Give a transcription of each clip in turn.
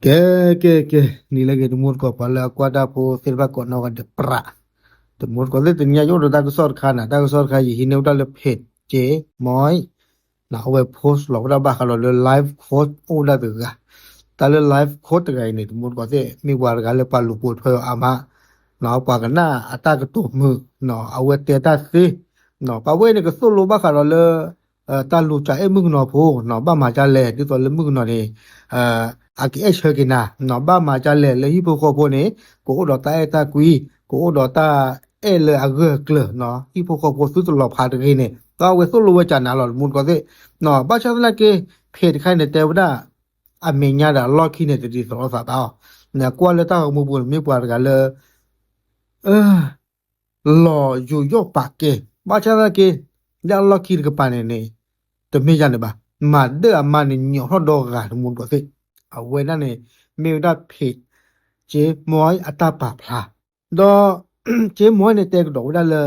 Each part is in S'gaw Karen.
ကဲ ကဲ ကဲ နံၤလၢအဂ့ၤ တမူတကိး ပှၤလၢအကွၢ်တၢ်ဖိသ့ၣ်တဖၣ်ကိးနီၢ်ဂၤဒဲး ပြး တမူတကိးသ့ၣ် တနံၤညါယအိၣ်ဒီးတၢ်ကစီၣ်တခါန့ၣ် တၢ်ကစီၣ်တခါ ယဟံးန့ၢ်ဝဲဒၣ်လၢ page က့မီ အဝဲ post လီၤဝဲဒၣ်ဘၣ်ဃးဒီးလၢ life coach အိၣ်ဝဲဒၣ်တဂၤ, တၢ်လၢ life coach တဂၤအံၤန့ၣ် တမူတကိးသ့ၣ် မ့ၢ်ပှၤတဂၤလၢပှၤလူၤပိာ်ထွဲအီၤအါမး, ပှၤကနၣ်အတၢ်ကတိၤမုာ်, အဝဲတဲတၢ်သ့, ပှၤဝဲန့ၣ်ကသိၣ်လိဘၣ်ဃးဒီးလၢ တၢ်လူၤကၢအဲၣ်မုၣ်ကနီၤဖိ ဘၣ်မၤဒ်လဲၣ် ဒ်သိးလၢမုၣ်ကနီၤန့ၣ် အကအဲၣ်ဆၢက့ၤနၤ, ဘၣ်မၤဒ်လဲၣ်လၢဟံၣ်ဖိဃီဖိန့ၣ် ကအိၣ်ဒီးတၢ်အဲၣ်တၢ်ကွံ, ကအိၣ်ဒီးတၢ်အဲၣ်လၢအဂၢၢ်အကျၢၤ, ဟံၣ်ဖိဃီဖိသုတလီၤဖးတဂ့ၤန့ၣ် ဒီးအဝဲသိၣ်လိဝဲကၢနၤလီၤ တမူတကိးသ့ၣ်, ဘၣ်ဆၣ်သနာ်က့ page တခါန့ၣ် တဲဝဲဒၣ် အမဲာ်ညါဒီးအလီၢ်ခံန့ၣ် တဒ်သိးလိာ်သးဘၣ်အီၤ, နကွၢ်လၢတၢ်ဂီၤမူပူၤန့ၣ် မ့ၢ်ပှၤတဂၤလၢ လီၤယူးယီၣ်ပာ်ကဲ, ဘၣ်ဆၣ်သနာ်က့ လၢအလီၢ်ခံတကပၤန့ၣ်န့ၣ် တမ့ၢ်ဒ်န့ၣ်ဘၣ်, မၤဒၢၣ်အမါန့ၣ် ညီးထီၣ်ဒီဂၤ တမူတကိးသ့ၣ်, အဝဲဒၣ်န့ၣ် မ့ၢ်ဝဲဒၣ် page က့မီ အတၢ်ပာ်ဖျါ, ဒီး က့မီ န့ၣ် တဲကဒီးဝဲဒၣ်လၢ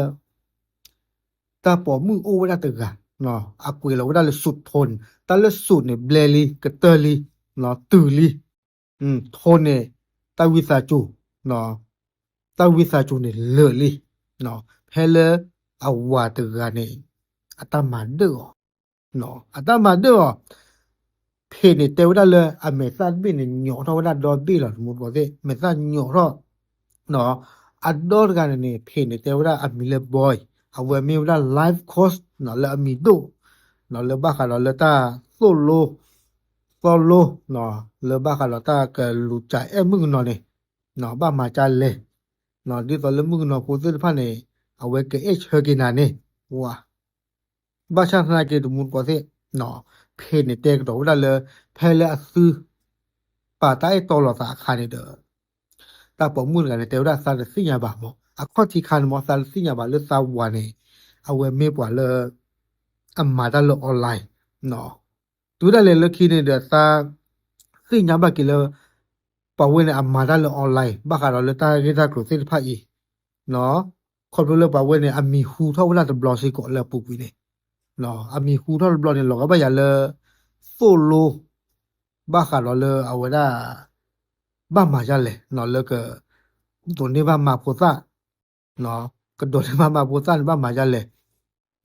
တၢ်ပိာ်မုၣ်အိၣ်ဝဲဒၣ်တဂၤ, အကွဲးလီၤဝဲဒၣ်လၢ စူးထိန့ၣ်, တၢ်လၢ စူး န့ၣ် ဘျဲလံ ကတၢၢ်လံ, တုၤလံ, ထိန့ၣ် တၢ်ဝံသးစူၤ တၢ်ဝံသးစူၤန့ၣ် လၢာ်လံ, ဖဲလၢအဝၤတဂၤန့ၣ် အတၢ်မၤဒၢၣ်အီၤ, အတၢ်မၤဒၢၣ်အီၤ, page န့ၣ် တဲဝဲဒၣ်လၢအမဲာ်သၣ်တဘ့ၣ်န့ၣ် ညီးထီၣ်ဝဲဒၣ်ဒီဘ့ၣ်လီၤ တမူတကိးသ့ၣ်, မဲာ်သၣ်ညီးထီၣ် အဒီတဂၤန့ၣ်န့ၣ် page န့ၣ် တဲဝဲဒၣ်အမံၤလၢ Boy, အဝဲမ့ၢ်ဝဲဒၣ် life coach လၢအမံၤဒိၣ် လၢဘၣ်ဃးဒီးလၢတၢ်သိၣ်လိ သီလိ လၢဘၣ်ဃးဒီးတၢ်ကလူၤကၢအဲၣ်မုၣ်ကနီၤန့ၣ် ဘၣ်မၤဒ်လဲၣ်, ဒ်သိးလၢမုၣ်ကနီၤဖိသ့ၣ်တဖၣ်န့ၣ် အဝဲကအဲၣ်ဆၢက့ၤနၤန့ၣ်, ဝါ ဘၣ်ဆၣ်သနာ်က့ တမူတကိးသ့ၣ်, page န့ၣ် တဲကဒီးဝဲဒၣ်လၢ ဖဲလၢအသု ပာ်တၢ်အဲၣ်တီလိာ်သးအခါန့ၣ်ဒီး တၢ်ပိာ်မုၣ်တဂၤန့ၣ် တဲဝဲဒၣ်သးတသ့ၣ်ညါဘၣ်မး, အခီၣ်ထံးခါန့ၣ်မး သးတသ့ၣ်ညါဘၣ်လၢသးဝၤန့ၣ် အဝဲမ့ၢ်ပှၤလၢ အမၤတၢ်လၢ online, တုၤဒၣ်လဲာ်လၢခံန့ၣ်ဒီး သးသ့ၣ်ညါဘၣ်က့ၤလၢ ပှၤဝဲန့ၣ်အမၤတၢ်လၢ online ဘၣ်ဃးဒီးလၢတၢ်ဂ့ၢ်တၢ်ကျိၤသ့ၣ်တဖၣ်အံၤ, ခီဖျိလၢပှၤဝဲန့ၣ် အမံၤဟူထီၣ်ဝဲဒၣ်တဘျီစ့ၢ်ကီးလၢအပူၤကွံာ်န့ၣ်, အမံၤဟူထီၣ်တဘျီန့ၣ် လီၤဂာ်ဘၣ်ယၤလၢ သိၣ်လိ ဘၣ်ဃးဒီးလၢအဝဲဒၣ် ဘၣ်မၤဒ်လဲၣ် လၢက ဒိးန့ၢ်ဘၣ်မါဖိသၣ်, ကဒိးန့ၢ်ဘၣ်မါဖိသၣ်န့ၣ် ဘၣ်မၤဒ်လဲၣ်,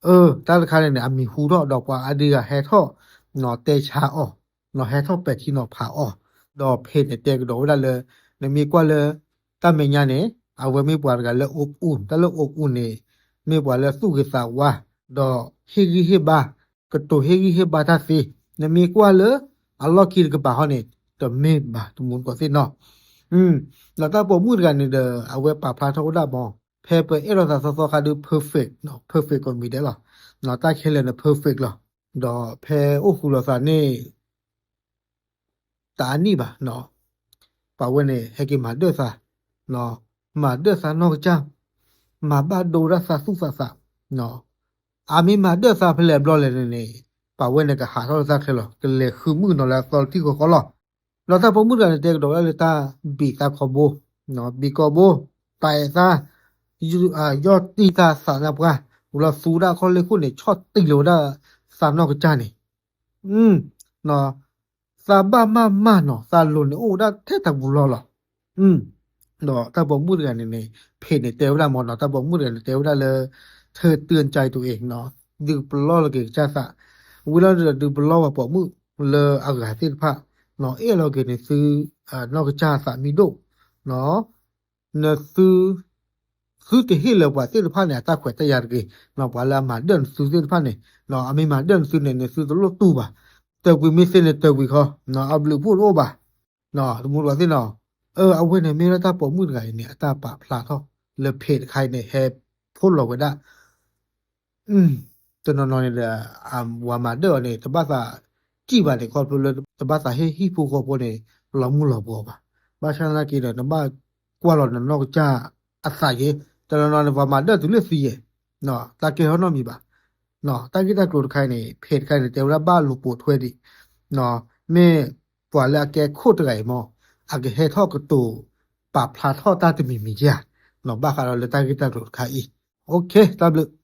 အၢ တၢ်တခါန့ၣ်န့ၣ် အမံၤဟူထီၣ်ဒီးပှၤအါဒံဂၤဟဲထီၣ် တဲဆါအီၤ, ဟဲထီၣ်ပဲာ်ထံနီၤဖးအီၤ, ဒီး page န့ၣ် တဲကဒီးဝဲဒၣ်လၢ နမ့ၢ်ကွၢ်လၢ တၢ်မဲာ်ညါန့ၣ် အဝဲမ့ၢ်ပှၤတဂၤလၢ အိၣ်အူၣ်, တၢ်လၢ အိၣ်အူၣ် န့ၣ် မ့ၢ်ပှၤလၢသူၣ်ဂ့ၤသးဝါ, ဒီးဟ့ၣ်ဂံၢ်ဟ့ၣ်ဘါ, ကတိၤဟ့ၣ်ဂံၢ်ဟ့ၣ်ဘါတၢ်သ့, နမ့ၢ်ကွၢ်လၢ အလီၢ်ခံတကပၤဟီန့ၣ် တမ့ၢ်ဘၣ် တမူတကိးသ့ၣ်နီၤ, ဒီးတၢ်ပိာ်မုၣ်တဂၤန့ၣ်ဒီး အဝဲပာ်ဖျါထီၣ်ဝဲဒၣ်မး, ဖဲပအဲၣ်လိာ်သးသီသီခါဒုး perfect, perfect ကမံၤဒဲးလီၤ, တၢ်ခဲလၢာ်န့ၣ် perfect လီၤ, ဒီးဖဲအိၣ်ဃုာ်လိာ်သးန့ၣ် တအါနံၣ်ဘၣ်, ပှၤဝဲန့ၣ် ဟဲက့ၤမၤဒၢၣ်သး, မၤဒၢၣ်သးနီၢ်ကစၢ်, မၤဘၣ်ဒိဝဲဒၣ်သးသူၣ်သးသး, အမ့ၢ်မၤဒၢၣ်သးဖဲလဲၣ်ဘျီလဲၣ်န့ၣ်န့ၣ် ပှၤဝဲန့ၣ်ကဟးထီၣ်လၢတၢ်ချၢလီၤ, ကလဲၤဃုမုၣ်ကနီၤလၢအသီတထံၣ်ဃီဃီလီၤ, ဒီးတၢ်ပိာ်မုၣ်တဂၤန့ၣ် တဲကဒီးဝဲဒၣ်လၢတၢ်ဘံၣ်သးခီဘိ, ဘံၣ်ကီဘိ, တၢ်အဲၣ်သး, ယီၢ်တံၢ်သးသးနါပှၢ်, ဝံၤလီၤသူဝဲဒၣ်အခီၣ်လ့ၢ်ခိၣ်န့ၣ် ဆီၣ်တံၢ်လီၤဝဲဒၣ်သးနီၢ်ကစၢ်န့ၣ် သးဘၣ်မၢ်မၢ်နီၤ, သးလိၤန့ၣ်အိၣ်ဝဲဒၣ်ထဲတၢ်ပူၤလီၢ်လီၤ, ဒီးတၢ်ပိာ်မုၣ်တဂၤန့ၣ်န့ၣ် page န့ၣ် တဲဝဲဒၣ်မးနီၤ, တၢ်ပိာ်မုၣ်တဂၤန့ၣ် တဲဝဲဒၣ်လၢ ထၢၣ်တၢၢ်ကၠဲးတူၤအ့ၣ်, ဒုးပလီၢ်လီၤက့ၤကစၢ်သး, ဝံၤလီၤဒီးဒုးပလီၢ်ပှၤပိာ်မုၣ်လၢအဂၤသ့ၣ်တဖၣ်, အဲၣ်လီၤက့ၤန့ၣ်သု နီၢ်ကစၢ်သးမံၤဒိၣ် နသု သုတဟ့ၣ်လၢၤပှၤသ့ၣ်တဖၣ်န့ၣ် အတၢ်ခွဲးတၢ်ယာ်တဂ့ၤ, ပှၤလၢအမၤဒၢၣ်နသုသ့ၣ်တဖၣ်န့ၣ်, အမ့ၢ်မၤဒၢၣ်နသုန့ၣ် နသုတလိၣ်တူၢ်ဘၣ်, တၢၢ်ကွံာ်မ့ၢ်သ့န့ၣ်တၢၢ်ကွံာ်ခီ, အဘျုးဖှိၣ်တအိၣ်ဘၣ်, တမူတကိးသ့ၣ်နီၤ, အဝဲန့ၣ်မ့ၢ်ဝဲဒၣ်တၢ်ပိာ်မုၣ်တဂၤအံၤန့ၣ် အတၢ်ပာ်ဖျါထီၣ်လၢ page တခါအံၤန့ၣ် ဟဲဖိးလီၤဝဲဒၣ် တနီၤနီၤန့ၣ်ဒီး ဝၤမၤဒၢၣ်အီၤန့ၣ် တဘၣ်သးစံၣ်ဘၣ်န့ၣ် ခီဖျိလၢတဘၣ်သးဟ့ၣ်ဟံၣ်ဖိဃီဖိန့ၣ် လီၤမုၢ်လီၤပှီၤဘၣ်. ဘၣ်ဆၣ်သနာ်က့ဒီး နဘၣ်ကွၢ်လီၤနနီၢ်ကစၢ်အသးယဲ, တနီၤနီၤန့ၣ် ပှၤမၤဒၢၣ်တုၤလၢသံယဲ, တၢ်ကဲထီၣ်နီတမံၤဘၣ်. တၢ်ဂ့ၢ်တၢ်ကျိၤတခါအံၤန့ၣ် ဖဲတခါအံၤန့ၣ် တဲဝဲဒၣ်ဘၣ်လူၤပိာ်ထွဲဒံး, မ့ၢ်ပှၤလၢအကဲခိၣ်တဂၤအံၤမ့ၢ် အကဟဲထီၣ်ကတိၤပာ်ဖျါထီၣ်တၢ်တမံၤမံၤဧါ, ဘၣ်ဃးဒီးလၢတၢ်ဂ့ၢ်တၢ်ကျိၤတခါအံၤ. တၢ်ဘျုး